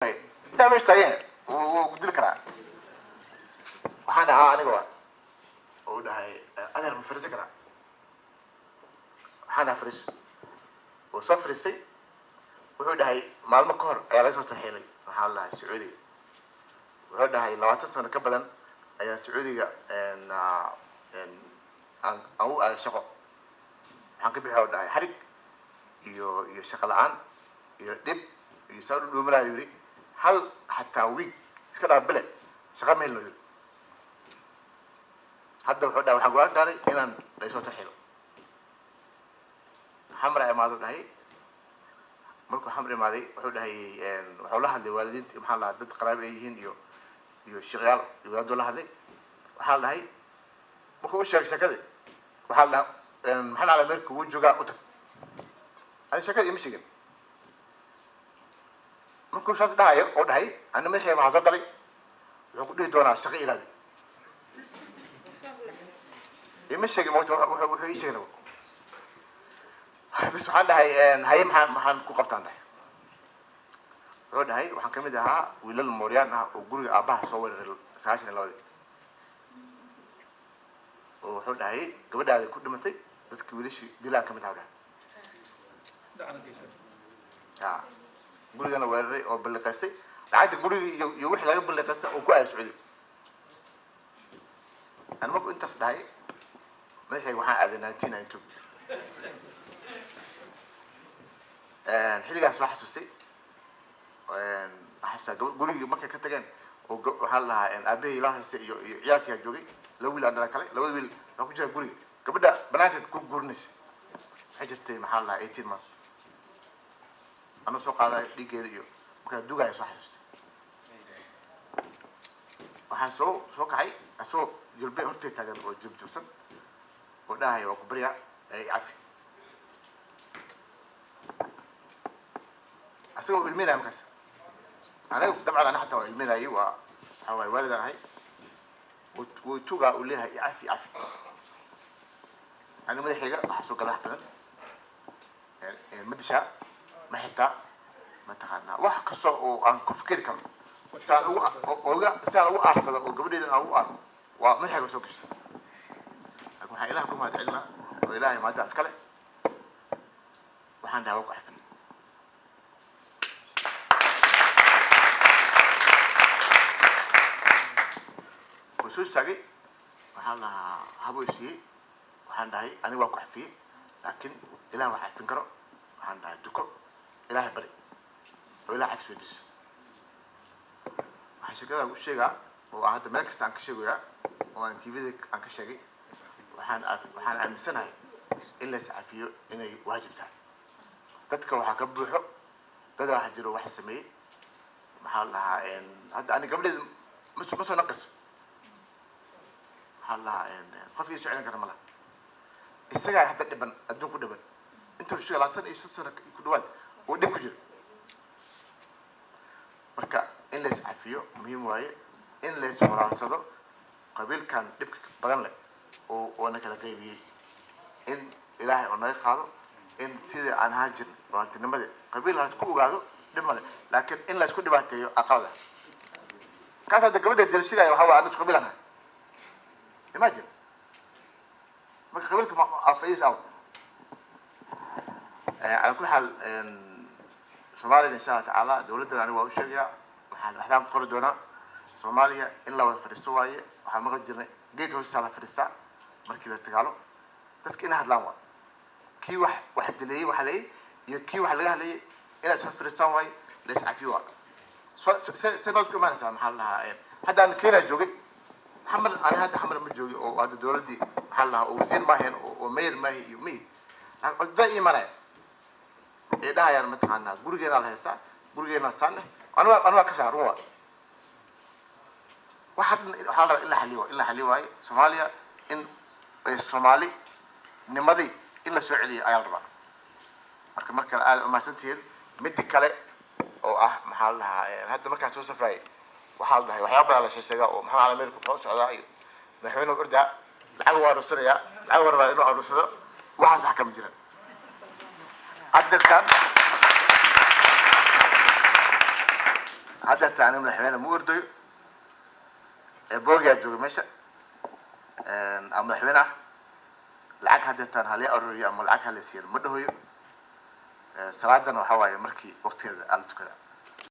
Intaa meesha taagan yahay wuu ku dili karaa. Waxaan dhahaa aniga waa oo dhahay, "Adeer, ma fariisan karaa?" Waxaan dhahaa, "Fariiso." Wuu soo fariistay. Wuxuu dhahay, maalmo ka hor ayaa laga soo tarxiilay, waxaa la dhahay, Sacuudiga. Wuxuu dhahay, 20 sano ka badan ayaan Sacuudiga aan aan u aaday shaqo. Waxaan ka bixi, oo dhahay, xarig iyo shaqo la-aan iyo dhib iyo saa u dhuumanaayo. Yiri, hal xataa week iska dhaa, bile shaqa ma helno, yiri. Hadda wuxuu dhahay, waxaan go'aan gaaray inaan laysoo tarxiilo. Xamra imaado, dhahay. Markuu Xamr imaaday, wuxuu dhahay, wuxuu la hadlay waalidiinta, maxaa la dhahaa, dad qaraabo ay yihiin iyo sheekyaal iyo wadaadoo la hadlay. Waxaa la dhahay, markuu u sheegay sheekadii, waxaa la dhahaa, "Maxamed Cali Ameerika wuu joogaa, u tag." Ani sheekada ima sheegin. Markuu saas dhahayo oo dhahay, ani madaxeyga waxaa soo galay, wuxuu ku dhihi doonaa shaqo ilaadi. Ima sheegin mogta wuxuu ii sheegay bas. Waxaan dhahay, "Haye, maxaan ku qabtaan?" Dhahay. Wuxuu dhahay, "Waxaan kamid ahaa wiilal mooryaan ah oo guriga aabbaha soo weeraray 92-dii." Oo wuxuu dhahay, "Gabadhaada ku dhimatay dadka wiilashii dilaan kamid ahaa," dhahay. Ya gurigana weeraray oo balliqaystay lacagta guriga iyo wixii laga balliqaystay oo ku aaday Sacuudi. Ani markuu intaas dhahay, madaxayga waxaan aaday 1992. Xilligaas waa xasuustay, waxaa xasuustaa gurigii markay ka tageen oo waxaa la dhahaa, aabahey la haystay iyo ciyaalkii joogay, laba wiil aan dhala kale. Labada wiil waxaa ku jira guriga, gabadha banaanka ku guurinaysa. Waxay jirtay, maxaa la dhahaa, 18 months. Anuu soo qaadayo dhiiggeeda iyo markaa dugaya soo xasuustay. Waxaan soo kacay asagoo jilbe hortay taagan oo jibjibsan oo dhahaya, "Waa ku baryaa, ee cafi." Asagoo ilmeynaya markaas, aniga dabcan ana xataa waa ilmeynayay. Waa waxaa waaye, waalidaan ahay. Wuu tugaa, uu leeyahay, "Cafi, cafi." Aniga madaxayga waxaa soo gala wax badan. Ma dishaa, ma xirtaa, mataqaanaa, wax kasta oo aan ku fikeri karo saan ugu uga saan ugu aarsado oo gabadheeda aan ugu aar, waa madaxayga soo gashay. Laakiin waxaan Ilaah ku mahad celinaa oo Ilaahay maanta iskale. Waxaan dhahaa, "Waa ku xafin." Wuu soo istaagay. Waxaan lahaa, habo siiyey. Waxaan dhahay, "Aniga waa ku xafiyey, laakiin Ilaah wax xafin karo." Waxaan dhahay, "Duko, Ilaahay bari oo Ilaah cafis weydiiso." Waxaan sheekada u sheegaa oo aan hadda meel kasta aan ka sheegayaa oo aan TV-da aan ka sheegay, waxaan aaminsanahay in la is cafiyo inay waajib tahay. Dadka waxaa ka buuxo dad waxaa jiro wax sameeyey. Maxaa la dhahaa, hadda ani gabadheeda ma soo naqirto. Maxaa la dhahaa, qof ii soo celin kara ma laha. Isagaa hadda dhiban, adduun ku dhiban, intuu sheegay 25 sano ku dhawaad uu dhib ku jiro. Marka in la is cafiyo muhiim waaye, in la is walaalsado. Qabiilkan dhibka badan leh oo na kala qaybiyey, in Ilaahay oo naga qaado, in sidii aan ahaan jirnay walaaltinimadii, qabiil la isku ogaado dhib male, laakiin in la isku dhibaateeyo aqalada kaas. Hadda gabadha dilashigaya waxaa waay, ana isku qabiil ahay. Imagine, marka qabiilka afais out. Cala kulli xaal, Soomaaliya, insha Allah tacaala, dowladdan aniga waa u sheegayaa, waxaan waxbaan ku qori doonaa. Soomaaliya in la wada fadhiisto waaye. Waxaan maqli jirnay, geed hoostiisa la fadhiistaa markii la dagaalo. Dadka inay hadlaan waa kii wax dileeyey, waxa leeyay, iyo kii wax laga hadlayay inaad soo fadhiistaan waaye, la iscafiyo waa so se nood ku imaanaysaa. Maxaa la dhahaa, hadda aan Kenya joogay, Xamar, ani hadda Xamar ma joogi oo hadda dowladdii, maxaa la dhahaa, oo wasiir maahayn oo mayor maahi iyo mihi, laakiin dad imanaya ay dhahayaan, mataqaanaa, "Gurigeenaa la haystaa, gurigeenaa saan eh." Aniga waa ka saar run waa. Waxa dhan waxaa la rabaa in la xaliyo, in la xaliyo waaye. Soomaaliya in ay Soomaali nimadii in la soo celiyo ayaa la rabaa. Marka mar kale aad umahadsantihiin. Midi kale oo ah, maxaa la dhahaa, hadda markaan soo safrayay, waxaa la dhahay waxyaaba badan la sheegaa oo Maxamed Cali Ameerika wuxuu u socdaa iyo madaxweynuhu ordaa, lacag waa aruursanayaa, lacag waa rabaa inuu aruursado. Waxaas wax kama jiraan. Adirkan Haddeerta aniga madaxweyne ma ordayo, boogaa jooga meesha ama madaxweyne ah. Lacag haddeertaan halii aruriyo ama lacag halasiiyan ma dhahoyo. Salaadana waxaa waaye markii waqtigeeda ala tukada.